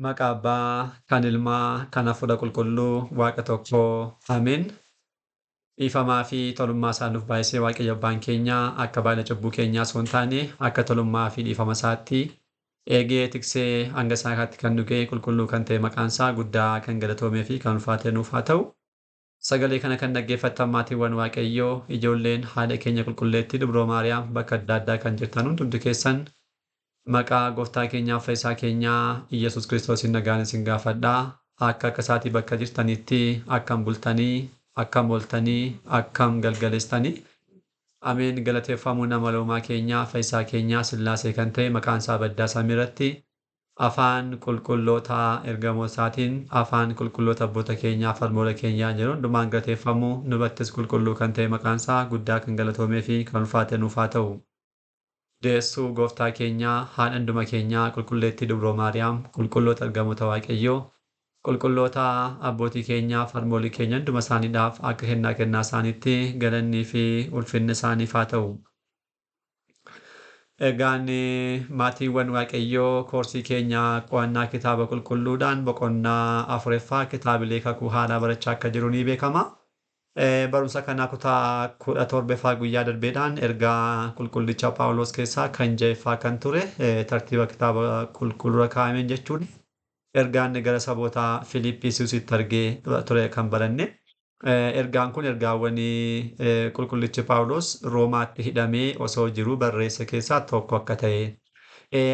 Maqaa Abbaa, kan Ilmaa, kan Hafuura Qulqulluu, Waaqa tokkoo. Ameen. Dhiifamaa fi tolummaa isaa nuuf baay'isee Waaqayyo Abbaan keenya akka baay'ina cubbuu keenyaa osoo hin taane akka tolummaa fi dhiifama isaatti eegee tiksee hanga isaatti kan nu ga'e qulqulluu kan ta'e maqaan isaa guddaa kan galatoomee fi kan ulfaate nuuf haa ta'u. Sagalee kana kan dhaggeeffattan maatiiwwan Waaqayyoo, ijoolleen haadha keenya qulqulleettii Dubroo Maariyaam bakka adda addaa kan jirtan hundumti keessan maqaa gooftaa keenyaa fi fayyisaa keenyaa Iyyasuus Kiristoosiin nagaan isin gaafadhaa. Akka akka isaatii bakka jirtanitti akkam bultanii, akkam ooltanii, akkam galgaleessitanii. Ameen. Galateeffamuu nama loomaa keenyaa, fayyisaa keenyaa Sillaasee kan ta'e maqaan isaa baddaa samii irratti afaan qulqulloota ergamootaatiin afaan qulqulloota abboota keenyaa falmoota keenyaa jedhu hundumaan galateeffamuu nubattis qulqulluu kan ta'e maqaan isaa guddaa kan galatoomee fi kan ulfaate nuuf haa ta'u. Deessuu gooftaa keenyaa haadha hunduma keenyaa qulqulleettii Dubroo Maariyaam qulqulloota ergamoota Waaqayyoo qulqulloota abbootii keenyaa falmoolii keenya hunduma isaaniidhaaf akka kennaa kennaa isaaniitti galannii fi ulfinni isaaniif haa ta'u. Egaan maatiiwwan Waaqayyoo koorsii keenya qo'annaa kitaaba qulqulluudhaan boqonnaa afuraffaa kitaabilee kakuu haaraa barachaa akka jiru ni beekama. Barumsa kanaa kutaa 17ffaa guyyaa darbeedhaan ergaa qulqullicha Phaawulos keessaa kan ja'affaa kan ture tartiiba kitaaba qulqulluura kaa'ameen jechuudha. Ergaan gara saboota Filiippisiusitti argee ture kan baranne. Ergaan kun ergaawwan qulqullichi Phaawulos Roomaatti hidhamee osoo jiru barreesse keessaa tokko akka ta'e.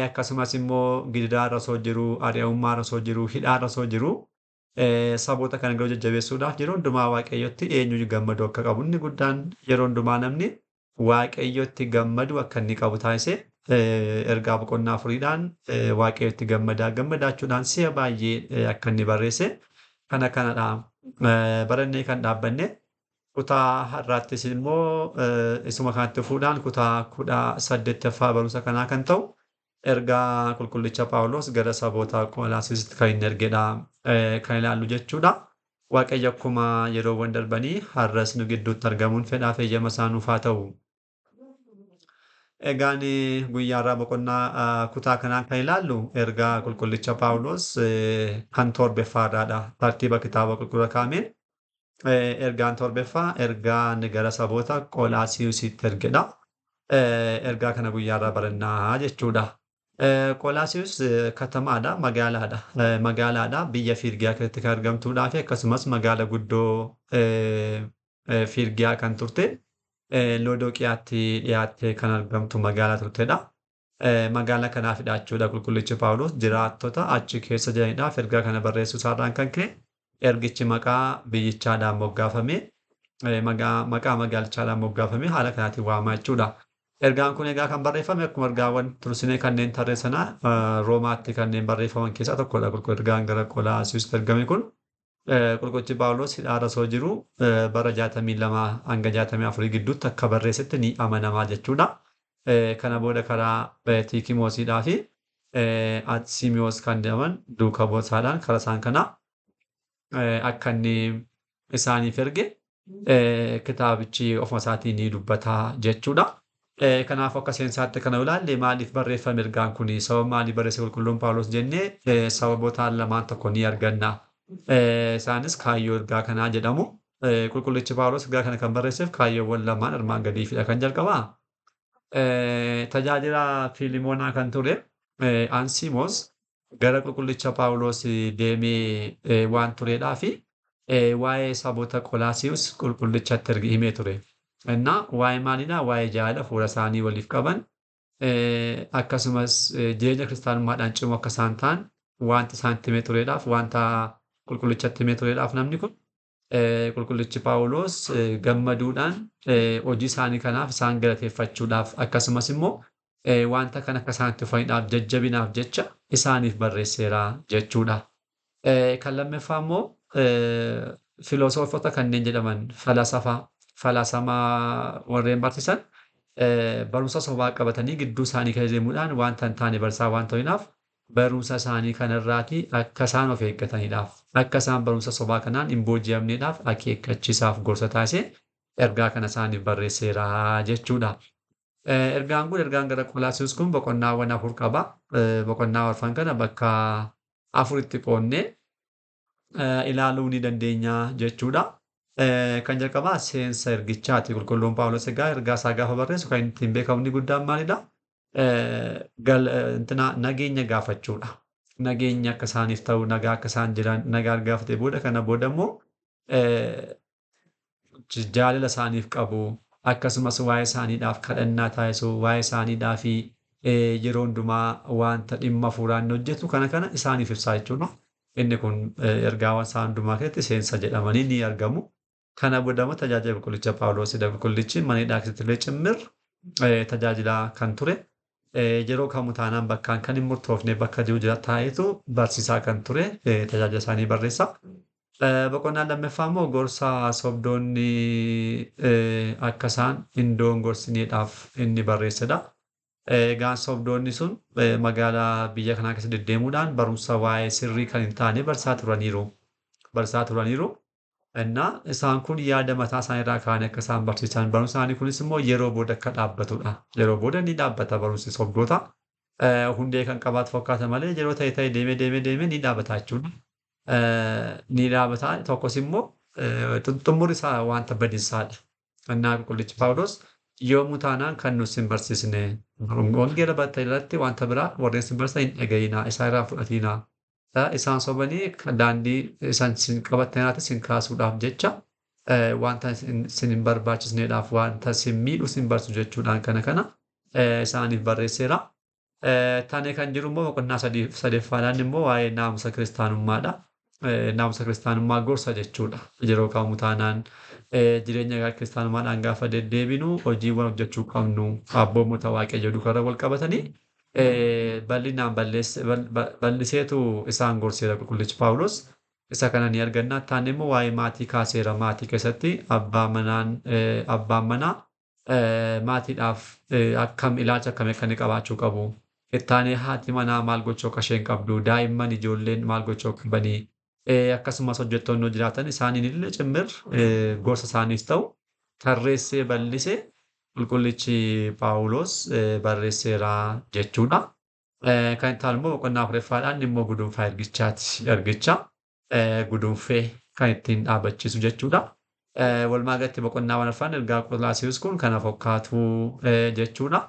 Akkasumas immoo gidiraa osoo jiru, ari'amummaa osoo jiru, hidhaa osoo jiru saboota kana garuu jajjabeessuudhaaf yeroo hundumaa Waaqayyotti eenyu gammadu akka qabu inni guddaan yeroo hundumaa namni Waaqayyotti gammadu akka inni qabu taasise ergaa boqonnaa afuriidhaan Waaqayyotti gammadaa gammadaachuudhaan si'a baay'ee akka inni barreesse kana kanadha. Barannee kan dhaabbanne kutaa har'aattis immoo isuma kanatti fuudhaan kutaa 18ffaa barumsa kanaa kan ta'u ergaa qulqullicha Phaawulos gara saboota Qolaasiisitti kan inni ergedha kan ilaallu jechuudha. Waaqayyo akkuma yeroowwan darbanii har'as nu gidduutti argamuun fedhaa fi eeyyama isaa nuuf haa ta'u. Egaan guyyaa har'aa boqonnaa kutaa kanaan kan ilaallu ergaa qulqullicha Phaawulos kan torbeffaadhaadha. Tartiiba kitaaba qulqulluu kaa'ameen ergaan torbeeffaa ergaa inni gara saboota Qolaasiisitti ergedha. Ergaa kana guyyaa har'aa barannaa jechuudha. Qolaasius katamaadha, magaalaadha. Magaalaadha biyya Fiirgiyaa keessatti kan argamtuudhaa fi akkasumas magaala guddoo Fiirgiyaa kan turte Loodoqiyaatti dhiyaattee kan argamtu magaalaa turtedha. Magaalaa kanaafidha jechuudha qulqullichi Phaawulos jiraattota achi keessa jiranidhaaf ergaa kana barreessuu isaarraan kan ka'e ergichi maqaa biyyichaadhaan moggaafame maqaa magaalichaadhaan moggaafame haala kanaatiin waamamaa jechuudha. Ergaan kun egaa kan barreeffame akkuma ergaawwan tursinee kanneen tarreessanaa Roomaatti kanneen barreeffaman keessaa tokkodha. Ergaan gara Qolaasiisitti ergame kun qulqullichi Phaawulos hidhaarra osoo jiru bara 62 hanga 64 gidduutti akka barreessetti ni amanamaa jechuudha. Kana booda karaa Tiikimoosiidhaa fi Atsimiyoos kan jedhaman duuka bu'ootaadhaan karaa isaan kanaa akka inni isaaniif erge kitaabichi ofuma isaatii ni dubbata jechuudha. Kanaaf akka seensaatti kana ilaalle maaliif barreeffame ergaan kun sababa maalii barreesse qulqulluun Phaawulos jennee sababoota lamaan tokko ni arganna. Isaanis kaayyoo ergaa kanaa jedhamu. Qulqullichi Phaawulos ergaa kana kan barreesseef kaayyoowwan lamaan armaan gadiifidha kan jalqabaa. Tajaajila Fiilimoonaa kan ture Ansimos gara qulqullicha Phaawulos deemee waan tureedhaa fi waa'ee saboota Qolaasius qulqullichatti himee ture. Innaa waa'ee maalidhaa? Waa'ee jaalala fuula isaanii waliif qaban akkasumas jireenya kiristaanummaadhaan cimoo akka isaan ta'an wanta isaanitti himee tureedhaaf wanta qulqullichatti himee tureedhaaf namni kun qulqullichi Phaawulos gammaduudhaan hojii isaanii kanaaf isaan galateeffachuudhaaf akkasumas immoo wanta kana akka isaan itti fufaniidhaaf jajjabinaaf jecha isaaniif barreesseera jechuudha. Kan lammaffaa immoo filosoofota kanneen jedhaman falaasamaa warreen barsiisan barumsa sobaa qabatanii gidduu isaanii keessa deemuudhaan wanta hin taane barsiisaa waan ta'aniif barumsa isaanii kanarraatii akka isaan of eeggataniidhaaf akka isaan barumsa sobaa kanaan hin booji'amneedhaaf akeekkachiisaaf gorsa taasisee ergaa kana isaaniif barreesseera jechuudha. Ergaan kun ergaan gara Qolaasius kun boqonnaawwan afur qaba. Boqonnaa arfan kana bakka afuritti qoodnee ilaaluu ni dandeenya jechuudha. Kan jalqabaa seensa ergichaati. Qulqulluun Phaawulos egaa ergaa isaa gaafa barreessu kan ittiin beekamu inni guddaan maalidha? Intina nageenya gaafachuudha. Nageenya akka isaaniif ta'u, nagaa akka isaan jiran, nagaa gaafatee booda kana booda immoo jaalala isaaniif qabu, akkasumas waa'ee isaaniidhaaf kadhannaa taasisu, waa'ee isaaniidhaaf yeroo hundumaa wanta dhimma hafuuraan inni hojjetu kana kana isaaniif ibsaa jechuudha. Inni kun ergaawwan isaa hundumaa keessatti seensa jedhamanii ni argamu. Kana booda immoo tajaajila qulqullicha Phaawulosidha. Qulqullichi mana hidhaa keessatti illee cimmir tajaajilaa kan ture. Yeroo kamuu taanaan bakkaan kan hin murtoofne bakka jiru jira taa'etu barsiisaa kan ture tajaajila isaanii barreessa. Boqonnaan lammaffaa immoo gorsa sobdoonni akka isaan hin dogongorsineedhaaf inni barreessedha. Egaan sobdoonni sun magaalaa biyya kanaa keessa deddeemuudhaan barumsa waa'ee sirrii kan hin taane barsiisaa turaniiru. Barsiisaa turaniiru. Innaa isaan kun yaada mataa isaanii irraa ka'anii akka isaan barsiisan barumsa isaanii kunis immoo yeroo booda akka dhaabbatudha. Yeroo booda ni dhaabbata barumsi sobdoota. Hundee kan qabaatu fakkaata malee yeroo ta'e ta'e deemee deemee deemee ni dhaabbata jechuudha. Ni dhaabbata tokkos immoo xumurri isaa wanta badiinsaadha. Innaa qulqullichi Phaawulos yoomuu taanaan kan nuti sin barsiisne wangeela bartan irratti wanta biraa warreen sin barsiisan hin dhaga'inaa isaan irraa fudhatinaa. Isaan sobanii daandii isaan sin qabattan irratti sin kaasuudhaaf jecha wanta sin hin barbaachisneedhaaf wanta sin miidhu sin barsiisu jechuudhaan kana kana isaaniif barreesseera. Taanee kan jiru immoo boqonnaa sadeffaadhaan immoo waa'ee naamusa kiristaanummaadha. Naamusa kiristaanummaa gorsa jechuudha. Yeroo kamuu taanaan jireenya kiristaanummaadhaan gaafa deddeebinu hojiiwwan hojjechuu qabnu abboommota Waaqayyoo duukaa wal qabatanii bal'inaan bal'iseetu isaan gorseera qulqullichi Phaawulos. Isa kana ni arganna. Taanee immoo waa'ee maatii kaaseera. Maatii keessatti abbaan manaa maatiidhaaf akkam ilaalcha akkamii akka inni qabaachuu qabu. Ittaanee haati manaa maal gochuu akka isheen qabdu, daa'imman ijoolleen maal gochuu akka qabanii, akkasumas hojjettoonni yoo jiraatan isaaniin illee cimmir gorsa isaaniif ta'u tarreessee bal'isee qulqullichi Phaawulos barreesseera jechuudha. Kan itti aanu immoo boqonnaa afuraffaadhaan immoo gudunfaa ergichaati. Ergicha gudunfee kan ittiin dhaabbachiisu jechuudha. Walumaa galatti boqonnaawwan arfan ergaa Qolaasiyaas kun kana fakkaatu jechuudha.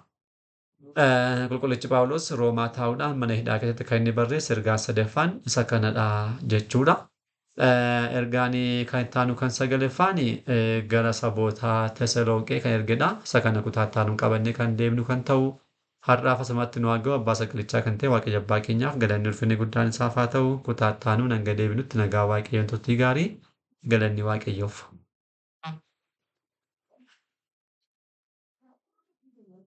Qulqullichi Phaawulos Roomaa taa'uudhaan mana hidhaa keessatti kan inni barreesse ergaa sadaffaan isa kanadha jechuudha. Ergaan kan itti aanu kan sagalaffaan gara saboota Tesalonqee kan ergedha. Isa kana kutaa itti aanuun qabannee kan deemnu kan ta'u har'aaf asumatti nu haa ga'u abbaa sagalichaa kan ta'e Waaqayyo abbaa keenyaaf galanni ulfinni guddaan isaaf haa ta'u kutaa itti aanuun hanga deebinutti nagaa Waaqayyoon turtii gaarii galanni Waaqayyoof.